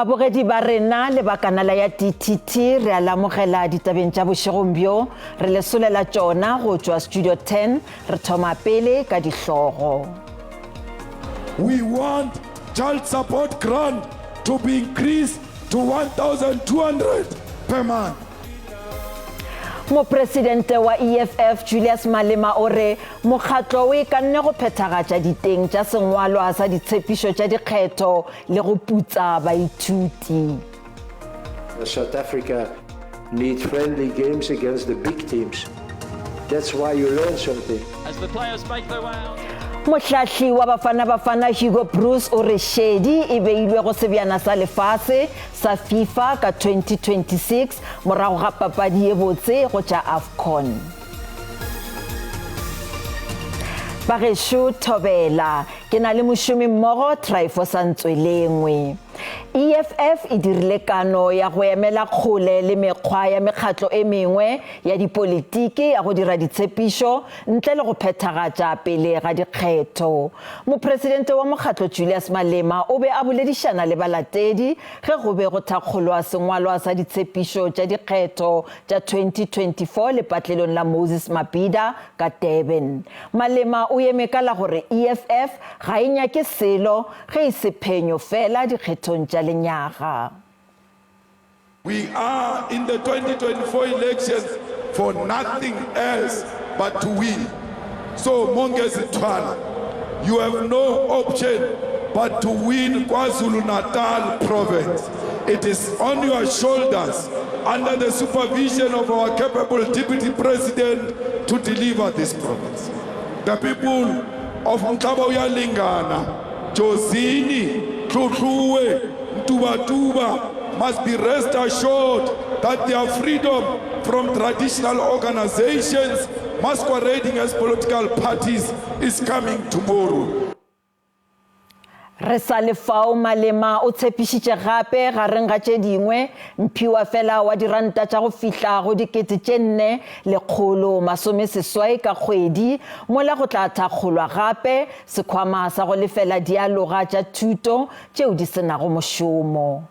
Babogedi ba rena le ba kanala ya DTT re a lamogela ditabeng tša bošegong bjo re le solela tšona go tšwa Studio 10 re thoma pele ka dihlogo. We want child support grant to be increased to 1200 per month. Mopresidente wa EFF Julius Malema o re mokgatlo o ikanne go phethagatša diteng tša sengwalwa sa ditshepišo tša dikgetho le go putsa baithuti. South Africa need friendly games against the big teams. That's why you learn something. As the players make their way out. Mohlahli wa Bafana Bafana Hugo Broos o re šedi e beilwe go sebjana sa lefase sa FIFA ka 2026 morago ga papadi ye botse go tša AFCON. Bagešo Thobela, ke na le mošomi mmogo Tryphosa Ntswelengwe. EFF e dirile kano ya go emela kgole le mekgwa ya mekgatlo e mengwe ya dipolitiki ya go dira ditshepišo ntle le go phethagatša pele ga dikgetho. Mopresidente wa mokgatlo Julius Malema o be a boledišana le balatedi ge go be go thakgolwa sengwalwa sa ditshepišo tša dikgetho tša 2024 lepatlelong la Moses Mabhida ka Durban. Malema o eme ka la gore EFF ga e nyake selo ge e se phenyo fela dikgethong tša lenyaga. We are in the 2024 elections for nothing else but to win. So Mongezi Twala, you have no option but to win KwaZulu-Natal province. It is on your shoulders under the supervision of our capable deputy president to deliver this province. The people of Mhlabuyalingana, Jozini, Hluhluwe, Mtubatuba must be rest assured that their freedom from traditional organizations masquerading as political parties is coming tomorrow. Re sa le fao, Malema o tshepišitše gape, gareng ga tše dingwe, mphiwa fela wa diranta tša go fihla go 4,180 ka kgwedi, mola go tla thakgolwa gape sekhwama sa go lefela dialoga tša thuto tšeo di se nago mošomo.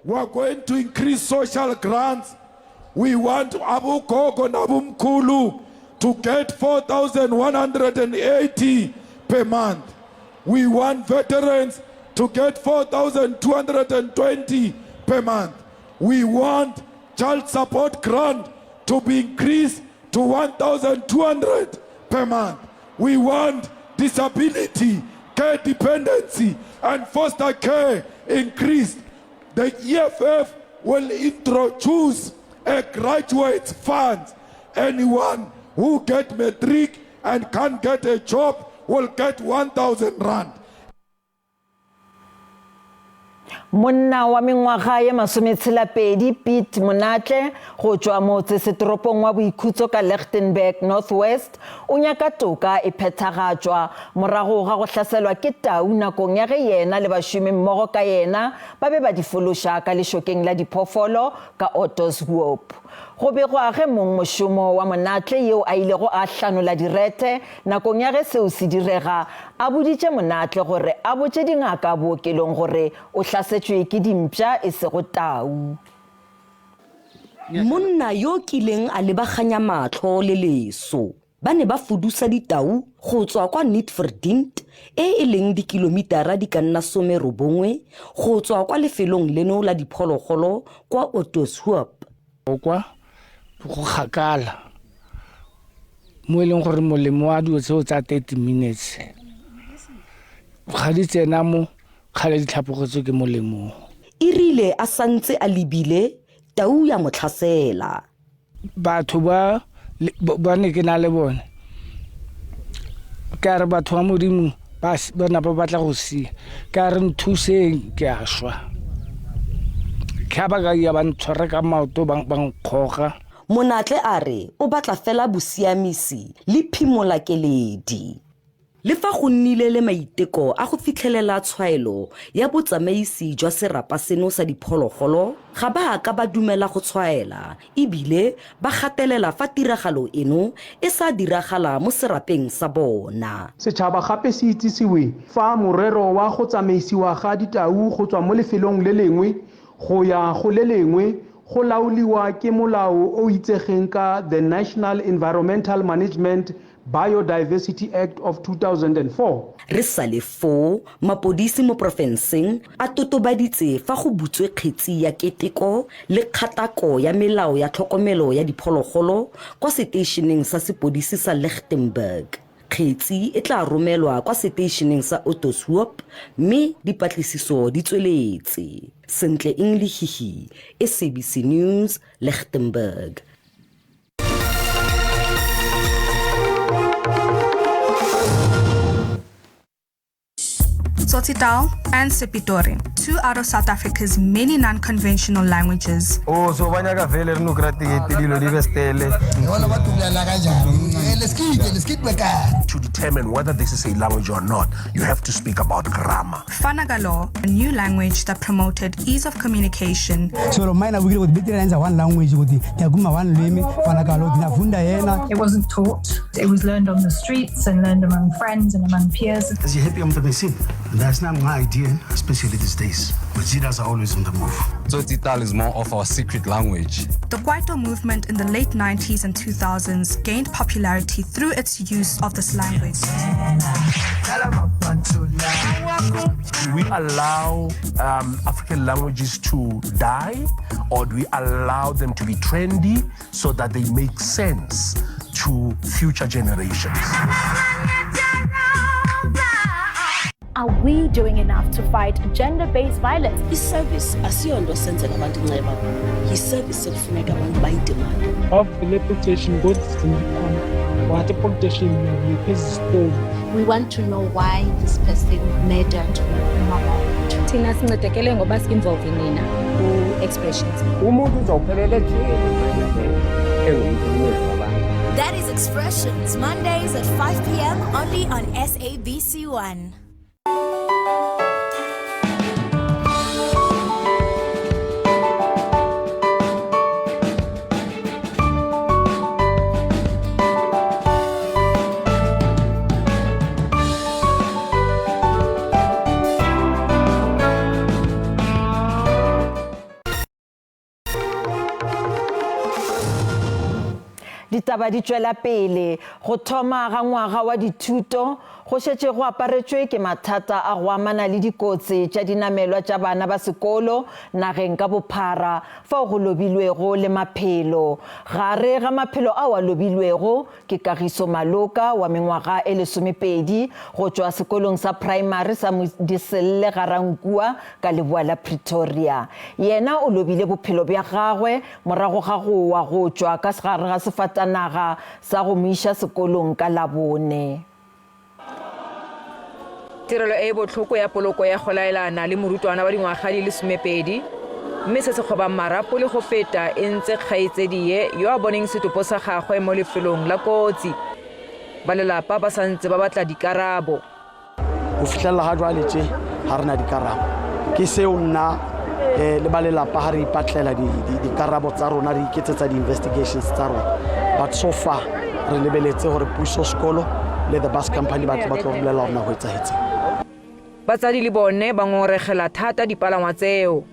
We are going to increase social grants. We want abogogo nabomkhulu to get 4,180 per month. We want veterans to get 4,220 per month. We want child support grant to be increased to 1,200 per month. We want disability, care dependency and foster care increased. The EFF will introduce a graduate fund. Anyone who get matric and can't get a job will get 1,000 rand. Monna wa mengwaga ye masometshelapedi Piet Monatle go tšwa motsesetoropong wa Boikhutso ka Lichtenburg, North West, o nyaka toka e phethagatšwa morago ga go hlaselwa ke tau nakong ya ge yena le bašomimmogo ka yena ba be ba di fološa ka lešokeng la diphoofolo ka Ottoshoop. Go begwa ge mongmošomo wa Monatle yeo a ilego a hlanola direthe Nakong ya ge seo se direga, a boditše Monatle gore a botše dingaka bookelong gore o hlasetšwe ke dimpša e sego tau. Monna yo kileng a lebaganya matlho le leso. Ba ne ba fudusa ditau go tswa kwa Nietverdiend e e leng dikilomitara di ka nna 19 go tswa kwa lefelong leno la diphologolo kwa Ottoshoop. Kwa go kgakala mo e leng gore molemo wa dilo tseo tsa 30 minutes ga di tsena mo kgale di tlhapogetswe ke molemong. E rile a santse a lebile, tau ya mo tlhasela. Batho ba ba ne ke na le bone ka re batho ba Modimo ba ba napa ba batla go sia ka re nthuseng ke a swa ke ba ka ya ba ntshwara ka maoto ba nkgoga. Monatle a re o batla fela bosiamisi le phimolakeledi. Le fa go nnile le maiteko a go fitlhelela tshwaelo ya botsamaisi jwa serapa seno sa diphologolo, ga ba a ka ba dumela go tshwaela e bile ba gatelela fa tiragalo eno e sa diragala mo serapeng sa bona. Setšhaba gape se itsisiwe fa morero wa go tsamaisiwa ga ditau go tswa mo lefelong le lengwe go ya go le lengwe go laoliwa ke molao o itsegeng ka The National Environmental Management Biodiversity Act of 2004. Re sale foo, mapodisi mo porofenseng a totobaditse fa go butswe kgetsi ya keteko le kgatako ya melao ya tlhokomelo ya diphologolo kwa seteisheneng sa sepodisi sa Lichtenburg. Kgetsi e tla romelwa kwa seteisheneng sa Ottoshoop mme dipatlisiso di tsweletse. Sentle Inglehihi, SABC News, Lichtenburg. Tsotsitaal and Sepitori, two out of South Africa's many non-conventional languages. Oh, so ba nyaka vele re no kry-a tekete dilo di be stele. To determine whether this is a language or not, you have to speak about grammar. Fanagalo, a new language that promoted ease of communication. So mine we with better one language with the one limi Fanagalo dinafunda yena. It wasn't taught. It was learned on the streets and learned among friends and among peers. As you happy That's not my idea, especially these days. But are always on the move. Tsotsitaal is more of our secret language. The Kwaito movement in the late 90s and 2000s gained popularity through its use of this language. Do we allow African languages to die, or do we allow them to be trendy so that they make sense to future generations? Are we doing enough to fight gender-based violence? I-service asiyonto senzela abantu inceba, yi-service ekufuneka abantu bayidemande. Wavele e-police wathi e-police station ngiphe. We want to know why this person murdered umama wethu. Thina sincedekele ngoba si-involve nina ku-expressions. Umuntu uzawuphelela ejele engumhlukumezi wabantu. That is Expressions, Mondays at 5 p.m. only on SABC1. Ditaba di tšwela pele. Go thoma ga ngwaga wa dithuto go šetše go aparetšwe ke mathata a go amana le dikotsi tša dinamelwa tša bana ba sekolo nageng ka bophara fao go lobilwego le maphelo. Gare ga maphelo ao a lobilwego ke Kagiso Maloka wa mengwaga e 12 go tšwa sekolong sa primary sa Modiselle Garankua ka leboa la Pretoria. Yena o lobile bophelo bja gagwe morago ga go wa go tšwa ka gare ga sefatanaga sa go mo iša sekolong ka Labone. Tirelo e botlhoko ya poloko ya go laelana le morutwana wa dingwaga di le 12, mme se se kgobang marapo le go feta e ntse kgaitsedie yo a boneng setopo sa gagwe mo lefelong la kotsi. Ba lelapa ba santse ba batla dikarabo. Go fitlhelela ga jwale tse ga re na dikarabo. Ke seo nna le ba lelapa ga re ipatlela dikarabo tsa rona, re iketsetsa di-investigations tsa rona. But so far re lebeletse gore puso, sekolo le the bus company ba tlo re bolela gore na go etsahetseng. Batsadi le bone ba ngongoregela thata dipalangwa tseo.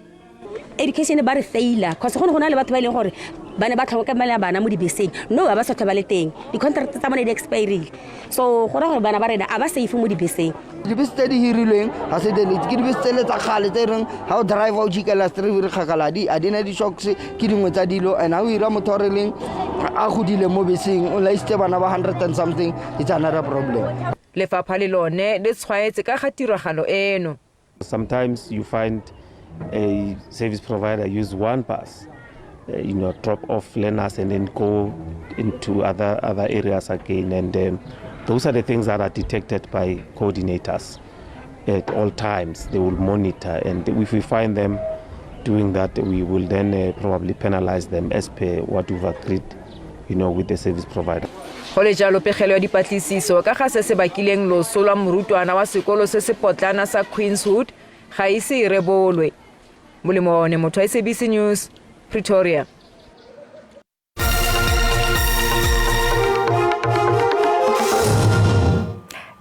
Education ba re faila cause go ne go na le batho ba e leng gore ba ne ba tlhokomela bana mo dibeseng, no ba sa tlhoba le teng, di-contract tsa bone di expirile, so go raya gore bana ba rena a ba safe mo dibeseng. Dibese tse di hirilweng ga se delete, ke dibese tsele tsa kgale tse e reng ga o drive o jikela street kgakala a di na di-shocks, ke dingwe tsa dilo. And ga o ira motho o re leng a godile mo beseng o laisitse bana ba 100 and something, it's another problem. Lefapha le lone le tshwaetse ka ga tiragalo eno. Sometimes you find a service provider use one bus, drop off learners and then go into other areas again. And those are the things that are detected by coordinators at all times. They will monitor, and if we find them doing that, we will then probably penalize them as per what we've agreed, with the service provider. Go le jalo pegelo ya dipatlisiso ka ga se se bakileng loso lwa morutwana wa sekolo se se potlana sa Queenswood ga ise e rebolwe. Molemo wa one motho SABC News, Pretoria.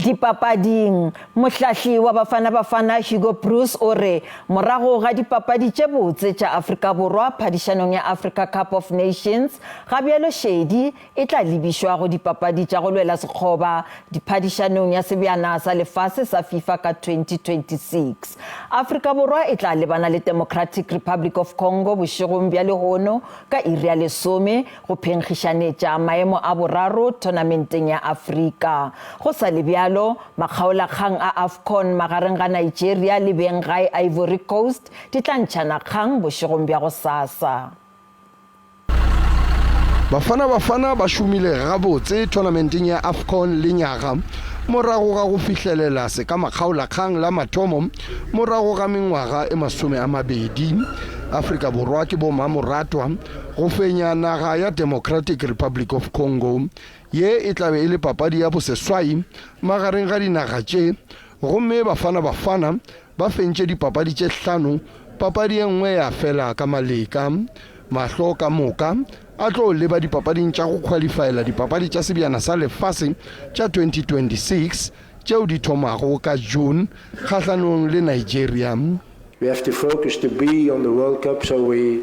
Dipapading, mohlahli wa Bafana Bafana Hugo Broos o re morago ga dipapadi tše botse tša Afrika Borwa phadišanong ya Africa Cup of Nations, ga bjalo šedi e tla lebišwa go dipapadi tša go lwela sekgoba diphadišanong ya Sebjana sa Lefase sa FIFA ka 2026. Afrika Borwa e tla lebana le Democratic Republic of Congo bošegong bja lehono ka iri ya lesome go phenkgišanetša maemo a boraro thonamenteng ya Afrika. Go sa le bjalo, makgaolakgang a AFCON magareng ga Nigeria le benggae Ivory Coast di tla ntšhana kgang bošegong bja gosasa. Bafana Bafana ba šomile gabotse thonamenteng ya AFCON lenyaga morago ga go fihlelela sekamakgaolakgang la mathomo morago ga mengwaga e 20. Afrika Borwa ke bommamoratwa go fenya naga ya Democratic Republic of Congo. Ye e tla be e le papadi ya boseswai magareng ga dinaga tše, gomme Bafana Bafana ba fentše dipapadi tše hlano, papadi e nngwe ya fela ka maleka. Mahlo ka moka a tlo leba dipapading tša go khwalifaela dipapadi tša Sebjana sa Lefase tša 2026 tšeo di thomago ka June kgahlanong le Nigeria. We have to focus to be on the World Cup so we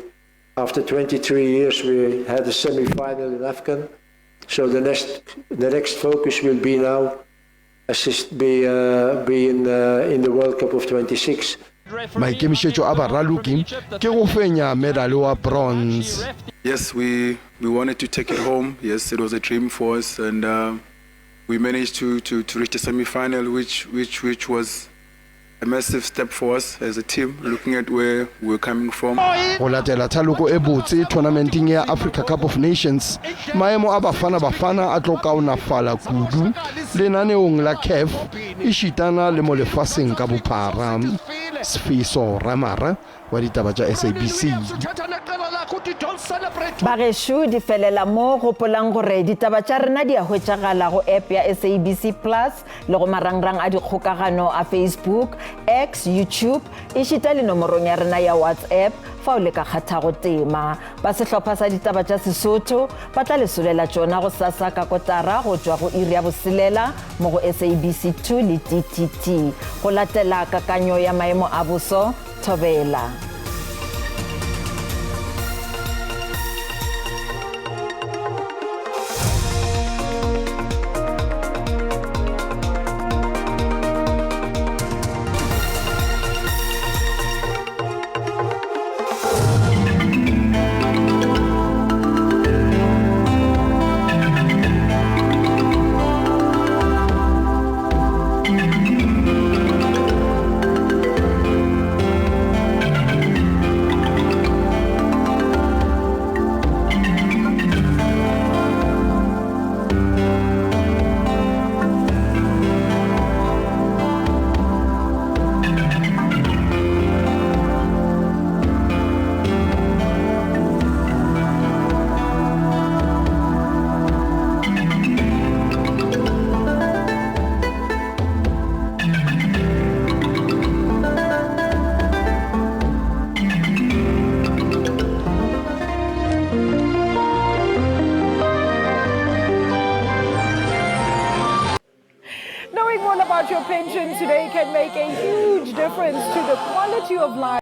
after 23 years we had a semi-final in AFCON so the next the next focus will be now assist be uh, be in uh, in the World Cup of 26. Maikemišetšo a baraloki ke go fenya medale wa bronze. Yes, we we wanted to take it home. Yes, it was a dream for us and uh, we managed to, to, to reach the semi-final, which, which, which was a massive step for us as a team, looking at where we're coming from. Go latela thaloko e botse tournamenteng ya Africa Cup of Nations, maemo a Bafana Bafana a tlo kaonafala kudu lenaneong la CAF ešitana le mo lefaseng ka bophara. Sfiso Ramara wa ditaba tša SABC. Bagešo di felela mo, gopolang gore ditaba tša rena di a hwetšagala go app ya SABC Plus le go marangrang a dikgokagano a Facebook, X, YouTube, ešita le nomorong ya rena ya WhatsApp fao le ka kgathago tema. Ba sehlopha sa ditaba tša Sesotho ba tla le solela tšona gosasa ka kotara go tšwa go iri ya boselela mo go SABC 2 le TTT. Go latela kakanyo ya maemo a boso, Thobela. Knowing all about your pension today can make a huge difference to the quality of life.